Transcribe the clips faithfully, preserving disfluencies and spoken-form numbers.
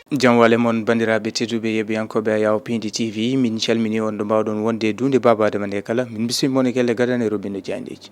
Jam wale mon, banndiraaɓe tedduɓe yeɓiyankooɓe Ayaw Pindi T V, min calmini on ɗo mbaawɗon wonde e duunde Baaba Adama nde kala. Min bismii mon e kelle gadane robindo jayndeeji.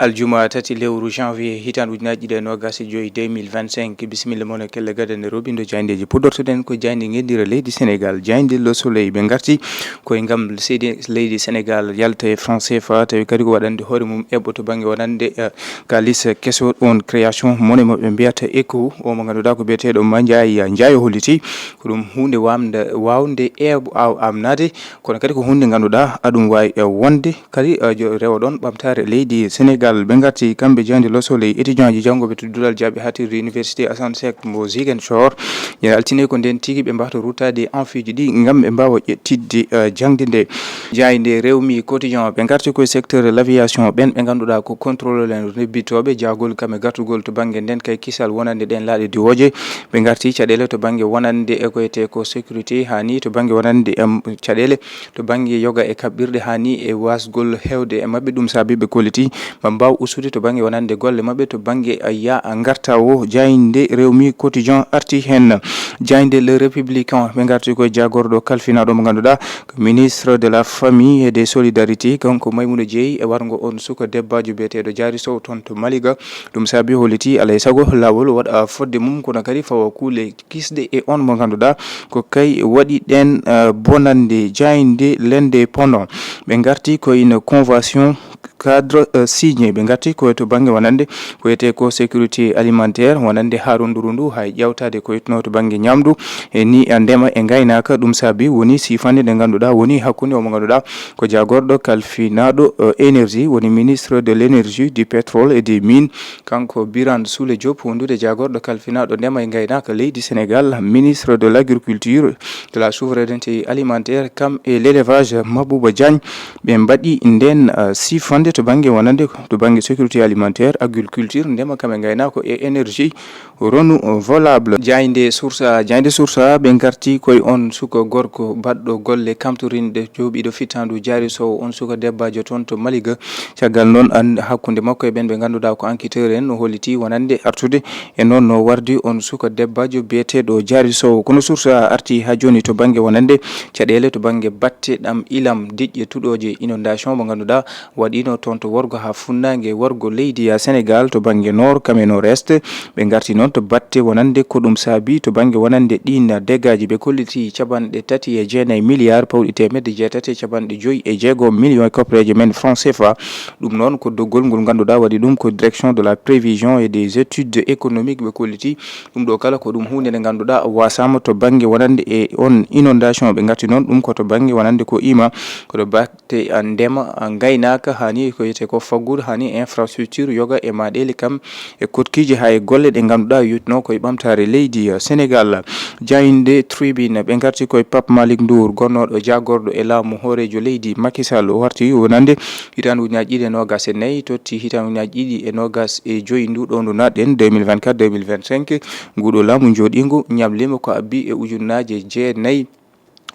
Aljuma tati lewru janvier hitaande ujunaaji ɗiɗi e noogas e joy, deux mille vingt-cinq. Bisimilla mon e kelle gadane robindo jayndeeji. Puɗɗortoɗen ko jaaynde ngenndira leydi Sénégal, jaaynde Le Soleil. Ɓe ngarti koye ngam seydi leydi Sénégal yalta e franc C F A, tawi kadi ko waɗande hoore mum eɓɓo to bannge wonande, eh, kalis keso, on création monnaie mo ɓe mbiyata éco, o mo ngannduɗaa ko biyeteeɗo Mandiaye Ndiaye o holliti. Ko ɗum huunde wamde, wawnde eɓ-, aw-, amnade, kono kadi ko huunde ngannduɗaa aɗum waawi, eh, wonde kadi, eh, jo-, rewa ɗon ɓamtaare leydi Sénégal. Ɓe ngarti kamɓe jaaynde Le Soleil étudiant ji janngooɓe to duɗal jaaɓi haatirde Université Assane Seck mo Ziguinchor. Ñande altine ko nden tigi ɓe mbahto ruttaade amfiiji ɗi ngam ɓe mbaawa ƴettitde, eh, jaŋde nde. Jaaynde Rewmi Quotidien, ɓe ngarti koye secteur l'aviation, ɓen ɓe ngannduɗaa ko contrôleur en rebbitooɓe jaagol kam e gartugol to bannge nden kay kisal wonande ɗen laaɗe diwooje. Ɓe ngarti caɗeele to bannge wonande e ko wiyetee ko sécurité, haa ni to bannge wonande, em, caɗeele to bannge yoga e kaɓɓirɗe, haa ni e wasgol hewde e maɓɓe. Ɗum saabi ɓe kolliti maa mbaaw ustude to bannge wonande golle maɓɓe to bannge, a, ya a ngarta o. Jaaynde Rewmi Quotidien arti heen. Jaaynde Le Républicain, ɓe ngarti koye jaagorɗo kalfinaaɗo mo ngannduɗaa ko ministre de la Famille et des Solidarités, kanko Maimouna Dièye, e warngo on suka debbaajo biyeteeɗo Diary Sow toon to Maliga. Ɗum saabi holliti alaa e sago laawol waɗa fodde mum, kono kadi fawa kuule kisɗe e on mo ngannduɗaa ko kay waɗi ɗen, eh, bonannde. Jaaynde L'Indépendant, ɓe ngarti ko ina convention cadre, eh, signé. Ɓe ngarti ko to bannge wonande ko wiyetee ko sécurité alimentaire, wonande haaronduru ndu, hay ƴeewtaade ko itno to bannge ñaamdu, e ni, eh, ndema e ngaynaaka. Ɗum saabi woni siifannde nde ngannduɗaa woni hakkunde o mo ngannduɗaa ko jaagorɗo kalfinaaɗo, eh, énergie, woni ministre de l'énergie, du pétrole et des mines, kanko Birane Souleye Diop, wondude jaagorɗo kalfinaaɗo ndema e ngaynaaka leydi Sénégal, ministre de l'agriculture, de la souveraineté alimentaire, kam e l'élevage, Mabouba Diagne. Ɓe mbaɗi nden, uh, siifannde to bannge wonande, to bannge sécurité alimentaire, agriculture, ndema kam e ngaynaaka e énergie renouvelable. Jaaynde Source A, jaaynde Source A, ɓe ngarti koye on suka gorko baɗɗo golle kamtorinɗe jooɓiiɗo fittaandu Diary Sow, on suka debbaajo toon to Maliga. Caggal noon, an-, hakkunde makko e ɓen ɓe ngannduɗaa ko enquêteur en, no holliti wonande artude e noon no wardi on suka debbaajo biyeteeɗo Diary Sow. Kono Source A arti haa jooni to bannge wonande caɗeele, to bannge batte ɗam ilam, diƴƴe tuɗooje inondation mo ngannduɗaa waɗiino toon to worgo haa funnaange worgo leydi ya Sénégal, to bannge nord kam e nord-est. Ɓe ngarti noon to batte wonande ko ɗum saabi to bannge wonande ɗiin dégâtji, ɓe kolliti capanɗe tati e jeenayi milliards pawɗi teemedde jeetati e capanɗe joyi e jeego million e koppereeje men franc C F A. Ɗum noon ko doggol ngol ngannduɗaa waɗi ɗum ko direction de la prévision et des études économiques ɓe kolliti. Ɗum ɗo kala ko ɗum huunde nde ngannduɗaa wasaama to bannge wonande e on inondation. Ɓe ngarti noon ɗum ko to bannge wonande ko ima, ko to batte ndema, ngaynaaka, haa ni ko wiyetee ko faggudu, haa ni infrastructure, yoga e maaɗeeli kam e koɗkiiji, haa e golle ɗe ngannduɗaa yutno koye ɓamtaare leydi, eh, Sénégal. Jaaynde Tribune, ɓe ngarti koye Pape Malick Ndour, gonnooɗo jaagorɗo e laamu hooreejo leydi Macky Sall. O warti wonande hitaande ujunaaji ɗiɗi e noogas e nayi, totti hitaande ujunaaji ɗiɗi e noogas e joyi ndu ɗo ndu naatɗen, deux mille vingt-quatre, deux mille vingt-cinq. Nguɗo laamu jooɗiingu ñabliima ko abbi e ujunnaaje jeenayi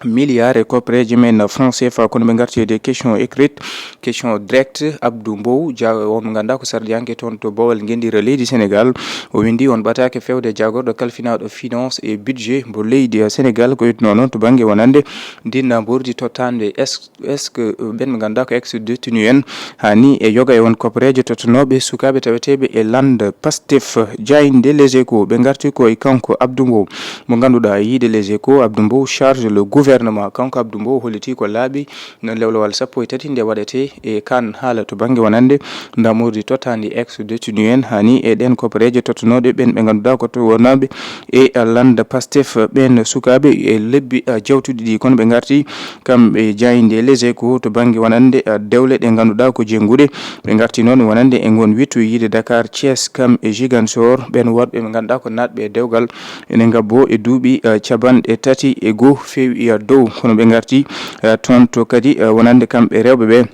milliards e koppereeje men franc C F A, kono ɓe ngarti e des questions écrites, question directe. Abdou Mbow, ja-, on mo ngannduɗaa ko sardiyanke toon to Bawal Ngenndira leydi Sénégal, o winndi on ɓataake fewde jaagorɗo kalfinaaɗo finance et budget mbo leydi Sénégal, ko wiyetnoo noon to bannge wonande ndinna mbordi tottande. Est-ce, est-ce que, euh, ɓen ɓe ngannduɗaa ko ex-détenu en, haa ni e yoga e on koppereeje tottanooɓe sukaaɓe taweteeɓe e lannda Pastef? Jaaynde Les Échos, ɓe ngarti ko e kanko Abdou Mbow. Mo ngannduɗaa, yiide Les Échos, Abdou Mbow charge le gouvernement. Kanko Abdou Mbow holliti ko laaɓi no lewlewal sappo e tati nde waɗetee e Kaan haala to bannge wonande ndamordi tottaandi ex-détenu en, haa ni e ɗeen koppereeje tottanooɗe ɓeen ɓe ngannduɗaa ko to wonaaɓe e lannda Pastef ɓeen sukaaɓe e lebbi, eh, jawtuɗi ɗi. Kono ɓe ngarti kamɓe jaaynde Les Échos to bannge wonande, eh, dewle ɗe ngannduɗaa ko jennguɗe. Ɓe ngarti noon wonande e ngon wittu yiide Dakar, Thiès, kam e Ziguinchor. Ɓeen worɓe ɓe ngannduɗaa ko naatɓe e dewgal ene ngabbo e duuɓi, eh, capanɗe tati e goo feewi, eh, dow. Kono ɓe ngarti, eh, toon to kadi, eh, wonande kamɓe rewɓe ɓe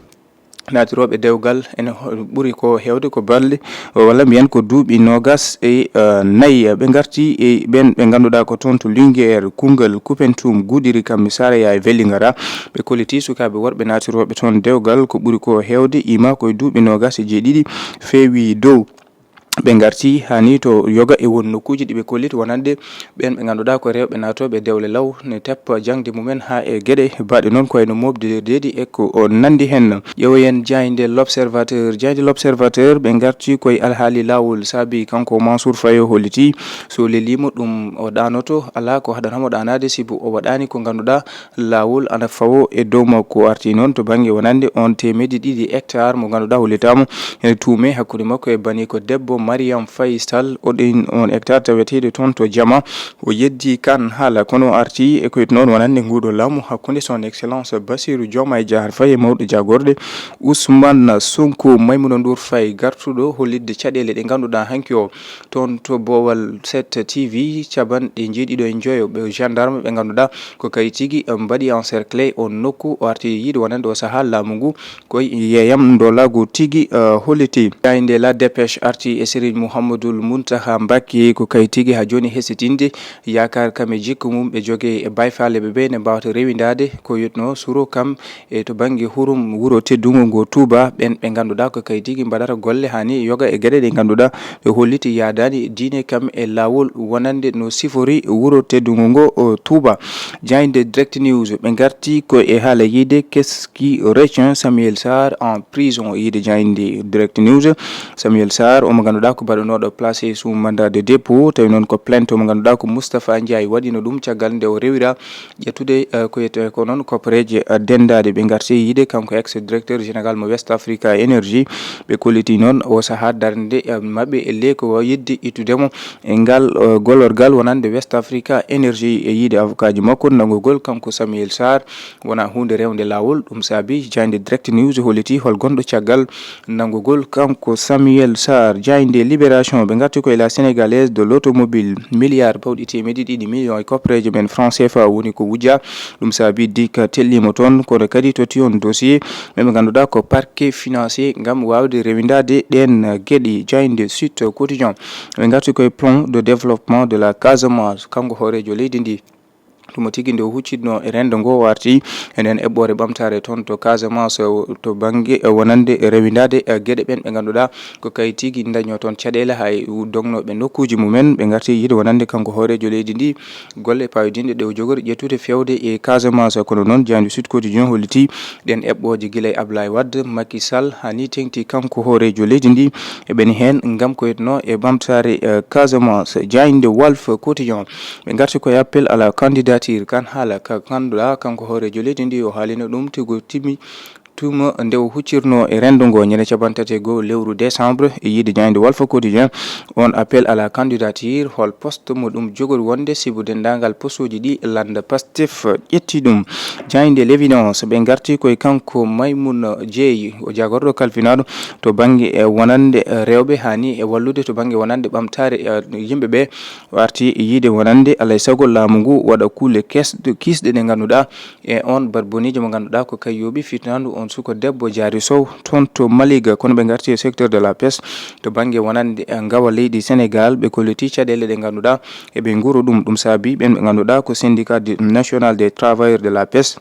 naatirooɓe dewgal ene ho-, ɓuri ko heewde ko balɗe, walla mbiyen ko duuɓi noogas e, eh, nayi. Ɓe ngarti e ɓeen ɓe ngannduɗaa ko toon to Linguère, Koungheul, Koupentoum, Goudiri, kam Saraya e Vélingara. Ɓe kolliti sukaaɓe worɓe naatirooɓe toon dewgal ko ɓuri ko heewde ima koye duuɓi noogas e jeeɗiɗi feewi dow. Ɓe ngarti haa ni to yoga e won nokkuuji ɗi ɓe kolliti wonande ɓeen ɓe ngannduɗaa ko rewɓe naatooɓe dewle law ne teppa jaŋde mumen haa e geɗe baaɗe noon ko wayno moobde deedi e ko o nanndi heen. Ƴeewoyen jaaynde L'Observateur. Jaaynde L'Observateur ɓe ngarti koye alhaali laawol saabi kanko Mansour Faye o holliti so leliima ɗum o ɗaanoto alaa ko haɗanamo ɗaanaade sibu o waɗaani ko ngannduɗaa laawol ana fawo e dow makko. Arti noon to bannge wonande on teemedde ɗiɗi hectare mo ngannduɗaa hollitaama ene tuume hakkunde makko e bani ko debbo Mariam Faye Sall. Oɗin on hectare taweteeɗo toon to Jama o yeddi kan haala kono o arti e koyto noon wonande nguuɗo laamu hakkunde son excellence Bassirou Diomaye Diakhar Faye e mawɗo jagorɗe Ousmane Sonko. Maimouna Ndour Faye gartuɗo hollitde caɗeele ɗe ngannduɗaa hanki o toon to Boowal sept T V capanɗe jeeɗiɗo e joyo ɓe gendarme ɓe ngannduɗaa ko kay tigi mbaɗi encerclé on nokku o arti yiide wonande o sahaa laamu ngu koye yeeyam ndolaagu tigi holliti. Jaaynde La Dépêche arti e Serigne Mouhamadoul Mountakha Mbacké ko kay tigi haa jooni hesitinde yaakaar kam e jikku mum ɓe jogee e bayfaale ɓe ɓe ne mbaawata rewindaade ko yetno suro kam e to bannge hurum wuro teddungo ngo Touba ɓeen ɓe ngannduɗaa ko kay tigi mbaɗata golle haa ni yoga e geɗe ɗe ngannduɗaa ɗe holliti yaadaani diine kam e laawol wonande no sifori wuro teddungo ngo o Touba. Jaaynde Direct News ɓe ngarti ko e haala yiide qu'est-ce qui retient Samuel Sarr en prison yiide jaaynde Direct News. Samuel Sarr omo ngannduɗaa ko mbaɗanooɗo placé sous mandat de dépôt tawi noon ko plainte omo ngannduɗaa ko Moustapha Ndiaye waɗino ɗum caggal nde o rewira ƴettude eh, ko wiyetee ko noon koppareeje eh, denndaade ɓe ngarti yiide kanko ex directeur général mo West Africa Energy. Ɓe kolliti noon o sahaa darnde eh, maɓɓe e ley ko yidde ittude mo e ngal eh, golorgal wonande West Africa Energy e yiide avocat ji makko nanngugol kanko Samuel Sarr wona huunde rewnde laawol. Ɗum saabi jaaynde Direct News holliti hol gonɗo caggal nanngugol kanko Samuel Sarr. Jaaynde Libération ɓe ngarti ko e La Sénégalaise de l'Automobile milliard pawɗi teemedde ɗiɗi million e koppareeje men franc C F A woni ko wujja. Ɗum saabi dik tellimo toon kono kadi totti on dossier ɓe ɓe ngannduɗaa ko parquet financier ngam waawde rewindaade ɗeen geɗe. Jaaynde Sud Quotidien ɓe ngarti koye plan de développement de la Casamance kanko hooreejo leydi ndi. Ɗum o tigi nde o huccitno e renndo ngo o arti enen eɓɓoore ɓamtaare toon to Casamance to bannge wonande rewindaade geɗe ɓeen ɓe ngannduɗaa ko kay tigi daño toon caɗeele hay dognooɓe nokkuuji mumen ɓe ngarti yiide wonande kanko hooreejo leydi ndi golle pawdinɗe ɗe o jogori ƴettude fewde e Casamance. Kono noon jaaynde Sud Quotidien holliti ɗeen eɓɓooje gila e Ablaye Wade Macky Sall haa ni teŋti kanko hooreejo leydi ndi eɓeni heen ngam ko yetno e ɓamtaare eh, Casamance. Jaaynde Walf Quotidien ɓe ngarti koye appel à la candidature kan haala ka ngannduɗaa kanko hooreejo leydi ndi o haalino ɗum tigo timi tuma nde o huccirno e renndo ngo ñande capanɗe tati e goo lewru décembre e yiide jaaynde Walf Quotidien. On appel à la candidature hol poste mo ɗum jogori wonde sibu denndaangal postuuji ɗi lannda Pastef ƴetti ɗum. Jaaynde L'Évidence ɓe ngarti koye kanko Maymouna Dieye o jagorɗo kalfinaaɗo to bannge eh, wonande eh, rewɓe haa ni e wallude to bannge wonande ɓamtaare eh, yimɓe ɓe o arti yiide wonande alay sago laamu ngu waɗa kuule kes- kiisɗe ɗe ngannduɗaa e on barboniijo mo ngannduɗaa ko kay yooɓi fitnaandu on suko debbo Jaari Sow toon to Maliga. Kono ɓe ngarti e secteur de la pêche to bannge wonande ngawa leydi Sénégal ɓe kolliti caɗeele ɗe ngannduɗaa eɓe nguro ɗum. Ɗum saabi ɓeen ɓe ngannduɗaa ko syndicat national des travailleurs de la pêche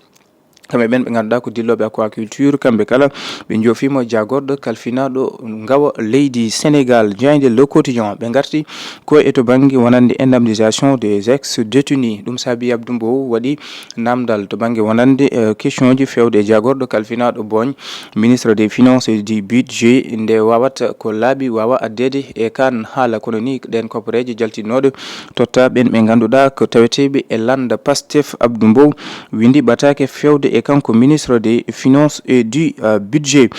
kamɓe ɓeen ɓe ngannduɗaa ko dillooɓe aquaculture kamɓe kala ɓe njoofiima jagorɗo kalfinaaɗo ngawa leydi Sénégal. Jaaynde Le Quotidien ɓe ngarti ko e to bannge wonande indemnisation des ex détenus. Ɗum saabi Abdou Mbow waɗi namdal to bannge wonande eh, question ji fewde e jagorɗo kalfinaaɗo booñ ministre des finances et du budget nde waawata ko laaɓi waawa addeede e kan haala kono ni ɗeen koppareeje jaltinooɗe totta ɓeen ɓe ngannduɗaa ko taweteeɓe e lannda Pastef. Abdou Mbow winndi ɓataake fewde e kanko ministre des finances et du eh, budget.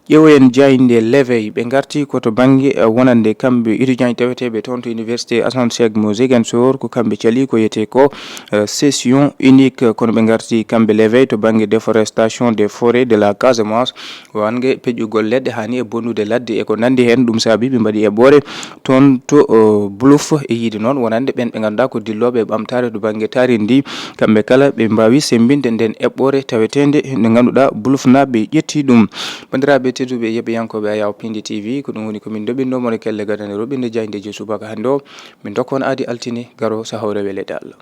Ƴeewoyen jaaynde L'Éveil ɓe ngarti ko to bannge eh, wonande kamɓe étudiant taweteeɓe toon to université Assane Seck mo Ziguinchor ko kamɓe cali ko yetee ko eh, session unique kono ɓe ngarti kamɓe L'Éveil to bannge déforestation des forêts de la Casamance wannge peƴƴugol leɗɗe haa ni e bonnude ladde e ko nanndi heen. Ɗum saabi ɓe mbaɗi eɓɓoore toon to eh, Bluff e yiide noon wonande ɓeen ɓe ngannduɗaa ko dillooɓe e ɓamtaare to bannge taarindi kamɓe kala ɓe mbaawi semmbinde ndeen eɓɓoore taweteende nde ngannduɗaa Bluffnaaɓe ƴetti ɗum. Banndiraaɓe tedduɓe yeɓiyankooɓe Ayaw Pindi T V ko ɗum woni ko min ndoɓinno mon e kelle gadane roɓinde jaayndeeji subaka hannde o min ndokka on aadi altine garo so hawre weleede Allah.